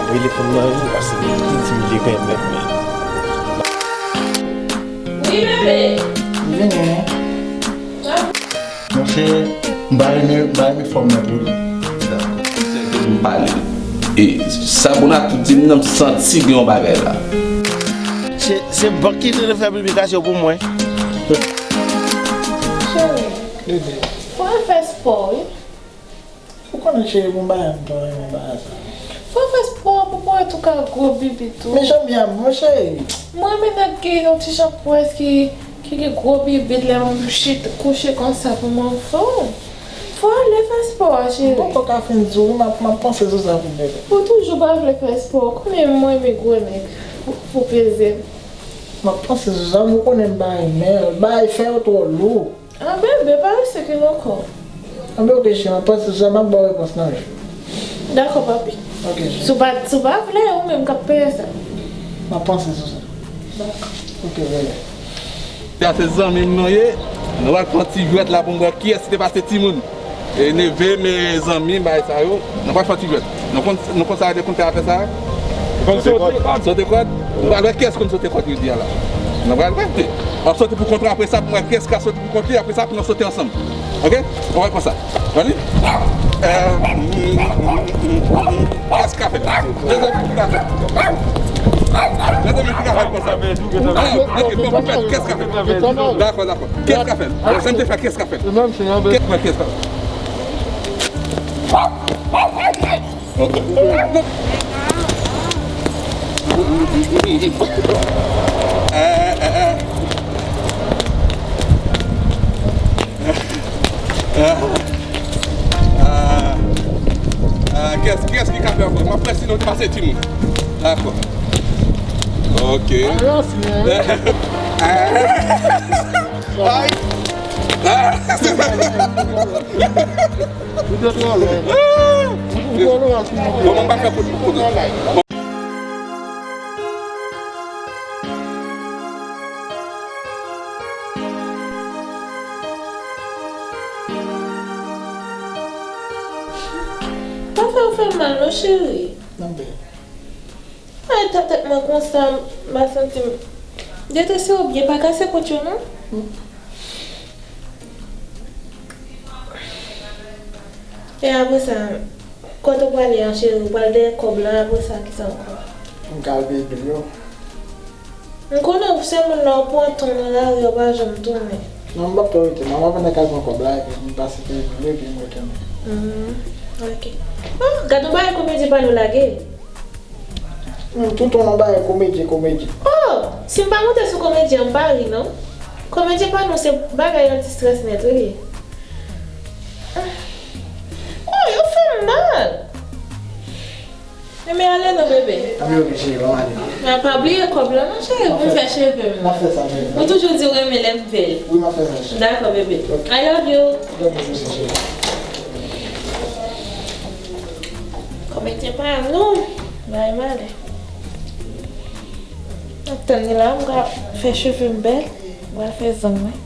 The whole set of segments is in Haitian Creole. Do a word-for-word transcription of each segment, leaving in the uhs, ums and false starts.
Rele fanm nan wi, paske li te di m li renmen m. Wi, bebe. Vini wi. Monchè, m pa renmen, m pa renmen fòm nan tou. Dakò. Se ke m pale. E sa Bonatou di m nan, m santi gen yon bagay la. Se, se bank ki te fè piblikasyon pou mwen. Cheri, fò al fè spò, wi. Ou konnen cheri, pou m bagay m tò renmen bagay sa. Fò fè spò pou pwès ou ka gwo bibit ou. Men jan m ye a, mon cheri. Mwen renmen nèg ki gen yon ti jan pwès ki, ki gen gwo bibit lè m chita kouche konsa pou m anfòm. Fò ale fè spò a, cheri. Bon, poko ka fin di w, m ap, m ap panse sou sa pou bebe. Ou toujou pa vle fè spò, ou konnen mwen renmen gwo nèg pou, pou peze m. M ap panse sou sa, m konnen m pa renmen l, bagay fè yo twò lou. Ah, bebe, pa rese ke nan kò. Anben, oke, cheri, m ap panse sou sa, m ap ba w repons nan jou. Dakò, papi. Oke, cheri. Si w pa, si w pa vle, ou menm k ap peye sa. M ap panse sou sa. Dakò. Oke, bebe. Sa se zanmi m nou ye. Nou pral pran ti jwèt la pou m wè kiyès ki te pase timoun. E neve m, e zanmi m, bagay sa yo. Nou pral fè ti jwèt. Nou konn, nou konn sa yo te konn fè afè sa a? Konn sote kòd. Sote kòd. Nou pral wè kiyès konn sote kòd jodi a la. Nou pral wè. W ap sote pou kont ou, apre sa pou m wè kiyès ki ka sote pou kont li, apre sa pou nou sote ansanm. Oke? Nou pral fè sa. Gade. Kiyès ki ka fè l? Mezanmi, ki ka fè l? Mezanmi, ki ka fè l konsa? Oke, bon, kiyès ki ka fè l? Dakò, dakò. Kiyès ki ka fè l? Sa m te fè, kiyès ki ka fè l? Kiyès ki ka fè l? Kiyès, kiyès ki ka fè ankò? M ap fè sinon li pase timoun. Dakò. Ok. Ay. Ay. Ou te twò lwen. Ou te twò lwen. Bon, mwen pa fè kout, kout. Pa fè w fè mal non, cheri. Ay, ta tèt mwen konsa, m pa santi m detese w byen, pa kase kont yo non. E apre sa, kote w prale an, cheri? Ou pral dèyè kòb la, apre sa, kisa ankò? M ka al peye bil yo. M konnen w se moun la, w pran tan nan lari a, w pa janm tounen. Non, m p ap twò rete non, m ap annik al pran kòb la, epi m pase peye bil yo, epi m retounen. Hmm, ok. Oh, gad yon bagay komedyen pa nou lage. Hmm, toutan nan bagay komedyen, komedyen. Oh! Si m pa monte sou komedyen an, m pa ri non. Komedyen pa nou se bagay anti-strès nèt, wi. Oh, yo fè m mal. Men ale non, bebe. Wi, ok, cheri, ban m ale. Men pa bliye kòb la non, cheri, pou m fè cheve m. M ap fè sa, bebe. Ou toujou di w renmen lè m fè l. Wi, m ap fè sa, cheri. Dakò, bebe. Ok. I love you. Love you too, cheri. Komedyen pa nou, bay malè. M ap tann li la, m ka fè cheve m bèl, m ka fè zong mwen.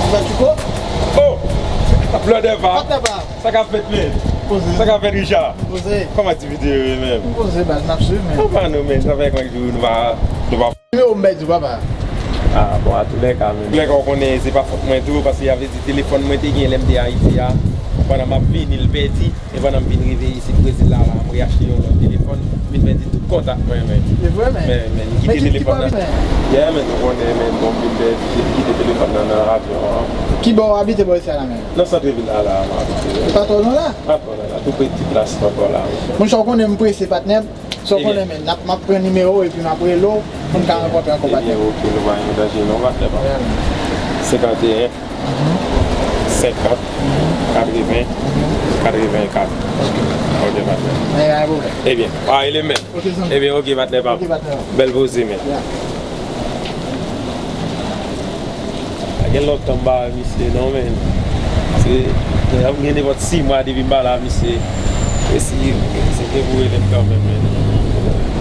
Ou fè Kiko? Oh! Fleur de va. Patnè pa. Sa k ap fèt, men? Poze. Sa k ap fèt, Richard? Poze. Kòman aktivite yo ye, men? Poze, baz, n ap swiv, men. Kòman nou, men? Sa fè kòman nou pa, nou pa Nimewo m pèdi w, papa. Ah, bon, atoulèka, men. Atoulèka, w konnen, se pa fòt mwen tou, paske sa vle di telefòn mwen te gen lè m te Ayiti a, pandan m ap vini, l pèdi, e pandan m vin rive isit Brezil la, la, m reyachte yon lòt telefòn, m vin pèdi tout kontak mwen, men. Se vre, men. Men, men, m kite telefòn nan. Yeah, men, ou konnen, men, bon, m vin pèdi, m kite telefòn nan, nan avyon an. Ki bò w abite, bò isit la, men? Nan sant vil la, la, m abite. Ou pa twò lwen la? Pa twò lwen la, tou pre ti plas, pa twò la, wi. Monchè, w konnen m prese, patnè. Sa w konnen, men, n ap, m ap pran nimewo w epi m ap rele w. Pou n ka rankontre ankò, patnè. Ebyen, oke, nou pa gen danje non, patnè pa m. Senkanteyen, senkant, katreven, katrevenkat. Oke, patnè. Pa gen pwoblèm. Ebyen, pa rele m, men. Oke, zanmi. Ebyen, oke, patnè pa m. Oke, patnè. Bèl poze, men. Pa gen lontan m pa wè misye non, men. Se, m gen nenpòt sis mwa depi m pa la, misye. E si, se te pou rele m kanmenm, men.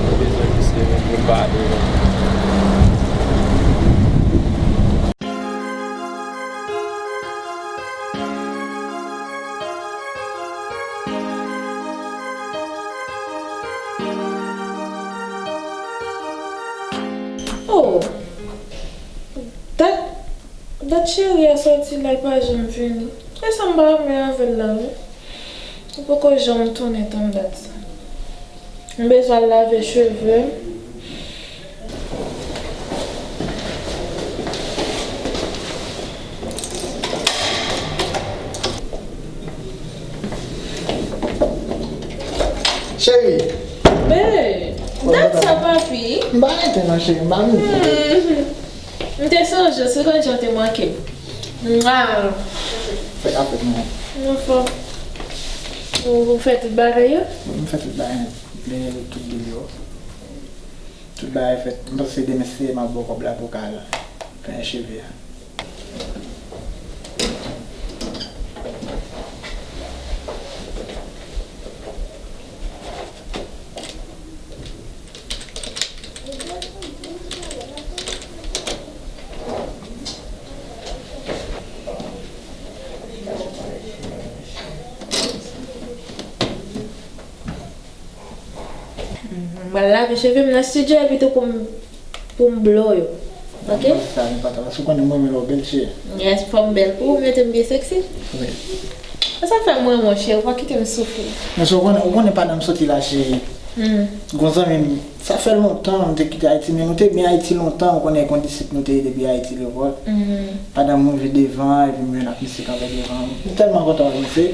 Mwen bezwen misye, men, pou m pale, men. Oh! Dat, dat cheri a sòti la, li pa janm vini. E sa m pa renmen avè l la, wi. Li poko janm tounen tann dat sa. M bezwen al lave cheve m. Cheri. Babe, dat sa, papi. M pa rete non, cheri, m pa vini. Hmm. M te sonje w, se konn jan w te manke m. Mwa. Fè ka fèt, non. Nou fò. Ou, ou fè tout bagay yo? Wi, m fè tout bagay nèt. Pliye tout bil yo. Tout bagay fèt. M panse demen se m ap ba w kòb la pou w ka al penyen cheve a. M pral lave cheve m nan estidyo a pito pou m, pou m blow yo. Ok? Sa, men pa ta, paske w konnen mwen, men lè w bèl, cheri. Yes, fò m bèl pou ou, mete m byen sexy. Wi. Sa fè mwen, monchè, ou pa kite m soufri. Men sa, ou konnen, ou konnen pandan m soti la, cheri. Hmm. Gon zanmi m, sa fè lontan m te kite Ayiti, men nou te byen Ayiti lontan, ou konnen kondisip nou te ye depi Ayiti lekòl. Hmm. Pandan m rive devan, epi m jwenn ak misye kanpe devan. M tèlman kontan wè misye.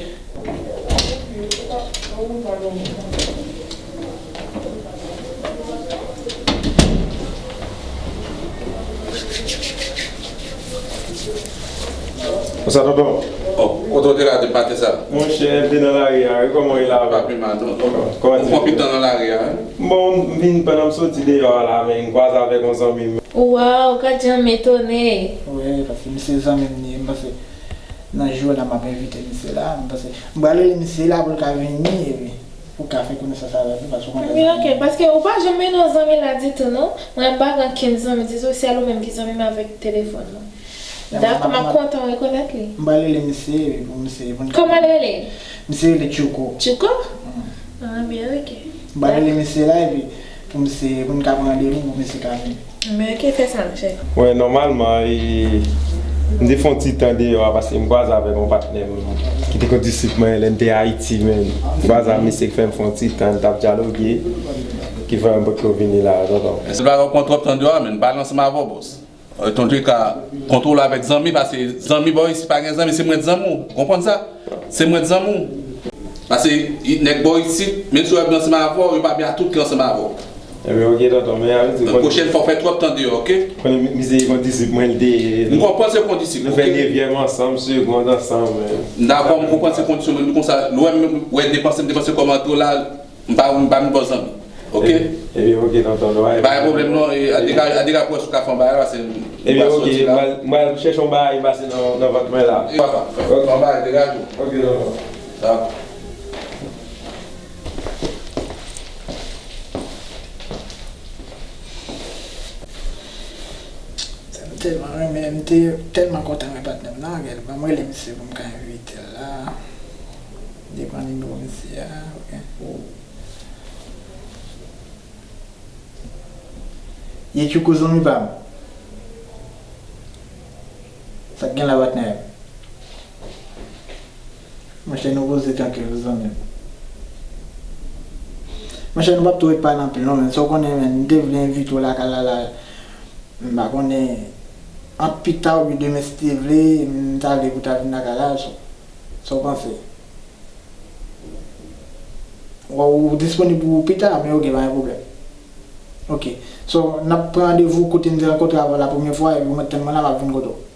Konsa, tonton? Oh, kote w te la depi maten sa? Monchè, m te nan lari a, wi, kòman w ye la? Pa pi mal, non. Kòman w pran pil tan nan lari a, wi? Bon, m vin pandan m soti deyò a la, men m kwaze avèk yon zanmi m. Waw, gad jan m etone! Wi, paske misye zanmi m li ye, m panse nan jou la m ap envite misye la, m panse m pral rele misye la pou l ka vini, epi pou w ka fè konesans avèk li, paske w konnen zanmi m. Wi, ok, paske ou pa janm mennen yon zanmi la ditou, non. Mwen m pa gen okenn zanmi ditou, sèl ou menm ki zanmi m avèk telefòn mwen. Dakò, m ap kontan rekonèt li. M pral rele misye, epi pou misye, pou n ka... Kòman l rele? Misye rele Tchouko. Tchouko? Mm. Ah, byen, ok. M pral rele misye la, epi pou misye, pou n ka pran randevou, pou misye ka vini. Men, ok, fè sa, monchè. Wi, nòmalman, e, m te fè yon ti tan deyò a, paske m kwaze avèk yon patnè m ki te kondisip mwen lè m te Ayiti, men. M kwaze ak misye ki fè m fè yon ti tan, n t ap dyaloge, ki fè m potko vini la, tonton. Se pa w pran twòp tan deyò a, men, pale ansanm avè w, bòs. Antouka, kontwole avèk zanmi, paske zanmi bò isit pa gen zanmi, se mwen k zanmi w. Ou konprann sa? Se mwen k zanmi w. Paske nèg bò isit, menm si yo byen ansanm avè w, yo pa byen a tout kè ansanm avè w. Ebyen, ok, tonton, men avè di... Pwochèn fwa, w fè twòp tan deyò, ok? Konnen mi-, misye kondisip mwen, li te... M konprann se kondisip, nou fè nevyèm ansanm, segond ansanm, men. Dakò, m konprann se kondisyon, men konsa, lè w wè m, wè depanse, m depanse kòm antre la, M pa, m pa vin bò zanmi. Ok? Ebyen, ok, tonton, nou pa gen pwoblèm non, e, a dega, a dega pou wè si w ka fè yon bagay la, se m pral soti la. Ebyen, ok, m pral, m pral chèche yon bagay pase nan, nan vant mwen la. E papa, fè yon bagay, degaje w. Ok, tonton. Dakò. Sa m tèlman renmen, m te tèlman kontan wè patnè m nan, gade, ban m rele misye pou m ka envite l la. Li pran nimewo misye a, ok. Ye Tchouko zanmi pa m. Sa k gen la patnè? Monchè, nou poze trankil, zanmi m. Monchè, nou p ap tou ret pale anpil non, men sa w konnen, men, m te vle envite w lakay la, la. M pa konnen, ant pita oubyen demen si te vle, m ta vle pou w ta vin lakay la, sa, sa w panse? Ou, ou disponib pou pita, men ok, pa gen pwoblèm. Ok. So, n ap pran randevou kote m te rankontre avè w la premyè fwa, epi w mèt tann mwen la, m ap vin kote w.